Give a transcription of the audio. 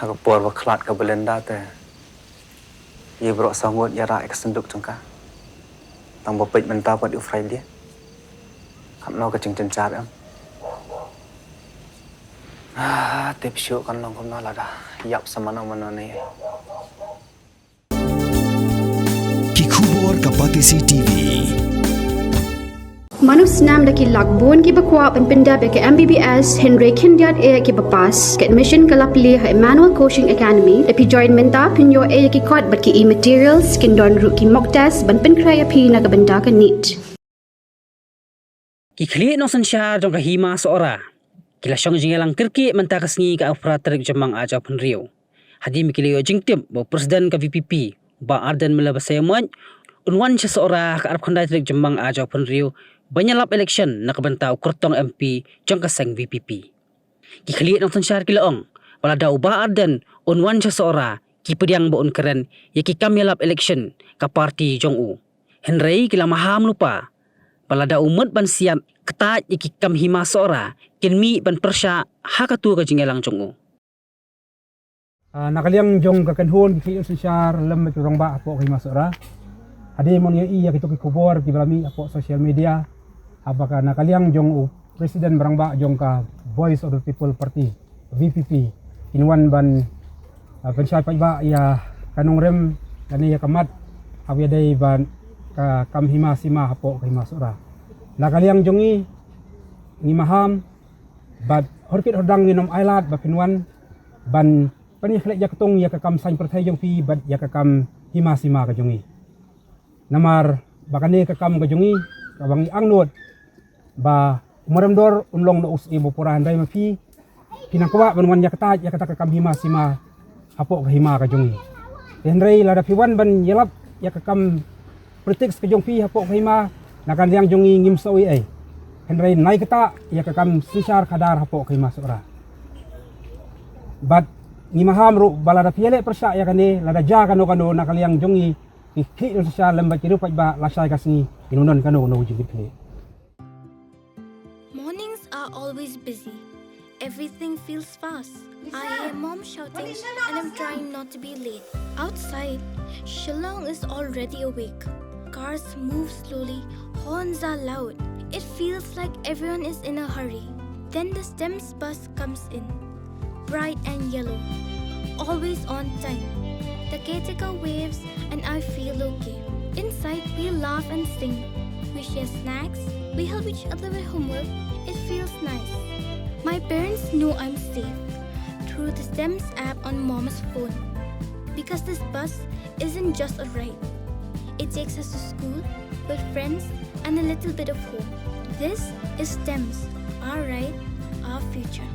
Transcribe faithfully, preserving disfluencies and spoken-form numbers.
Ha ka por ba khlad ka Belinda te, ïa baroh saw ngut ïa rah ïa ka synduk jong ka. Tang ba peit mynta pat u Friday. Katno ka jingjynjar em. Ah, tip shuh kan long kumno lada ïap sa mano mano ne. Ki khubor ka Batesi T V. Mano snam da ki lak bun kiba kwah ban pyndep ïa ka M B B S hynrei khyndiat eh kiba pass. Ka admission ka la plie ha Emmanuel Coaching Academy. Da phi join mynta phin ïoh eh ïa ki kot bad ki e-materials, kin don ruh ki mock test ban pynkhreh ïa phi na ka bynta ka NEET. Ki khlieh nongsynshar jong ka Hima Sohra ki la shong jingïalang kyrkieh mynta ka sngi ka arphew phra tarik Jymmang ar hajar arphew hynriew. Hadien ba ki la ïoh jingtip ba u President ka V P P, Bah Ardent Miller Basaiawmoit, un wan sha Sohra ha ka arphew khyndai tarik Jymmang ar hajar arphew hynriew ban ïalap election na ka bynta u kyrtong M P jong ka seng V P P. Ki khlieh nongsynshar ki la ong ba lada u Bah Ardent un wan sha Sohra, ki pdiang ba un kren ïa ki kam ïalap election ka party jong u. Hynrei ki la maham lypa ba lada u mut ban siat ktah ïa ki kam Hima Sohra, kin mih ban pyrshah ha katu ka jingïalang jong u. Ah, na ka liang jong ka kynhun ki khlieh nongsynshar lem bad ki rangbah hapoh ka Hima Sohra, hadien ba ngi ïohi ïa kito ki khubor kiba la mih hapoh social media, haba ka na ka liang jong u President ba rangbah jong ka Voice of the People Party, V P P, kin wan ban, ah, pynshai paidbah ïa ka nongrim lane ïa ka mat haba ïadei bad ka kam hima sima hapoh ka Hima Sohra. Na ka liang jong ngi, ngi maham bad horkit hordang ngin ym ailad ba phin wan ban pynïakhleh jaktung ïa ka kam saiñ pyrthei jong phi bad ïa ka kam hima sima ka jong ngi. Namar ba kane ka kam ka jong ngi kaba ngi angnud ba u Maremdor un long na u syiem ba pura, hynrei ma phi, phi nang kwah ban wan ïa ktah ïa kata ka kam hima sima hapoh ka hima ka jong ngi. Te hynrei lada phi wan ban ïalap ïa ka kam politics ka jong phi hapoh ka hima, na ka liang jong ngi ngim sa ïohi ei. Hynrei nai ktah ïa ka kam synshar khadar hapoh ka Hima Sohra. Bad ngi maham ruh ba lada phi ïaleh pyrshah ïa kane, lada jia kano kano, na ka liang jong ngi ki khlieh nongsynshar lem bad ki riew paidbah lashai ka sngi kin ym don kano kano ka jingkitkhlieh. Mornings are always busy. Everything feels fast. I hear mom shouting and I'm trying not to be late. Outside, Shillong is already awake. Cars move slowly, horns are loud. It feels like everyone is in a hurry. Then the STEMS bus comes in, bright and yellow, always on time. The caretaker waves and I feel okay. Inside, we laugh and sing. We share snacks. We help each other with homework. It feels nice. My parents know I'm safe through the STEMS app on Mom's phone. Because this bus isn't just a ride. It takes us to school, with friends, and a little bit of home. This is STEMS, our ride, our future.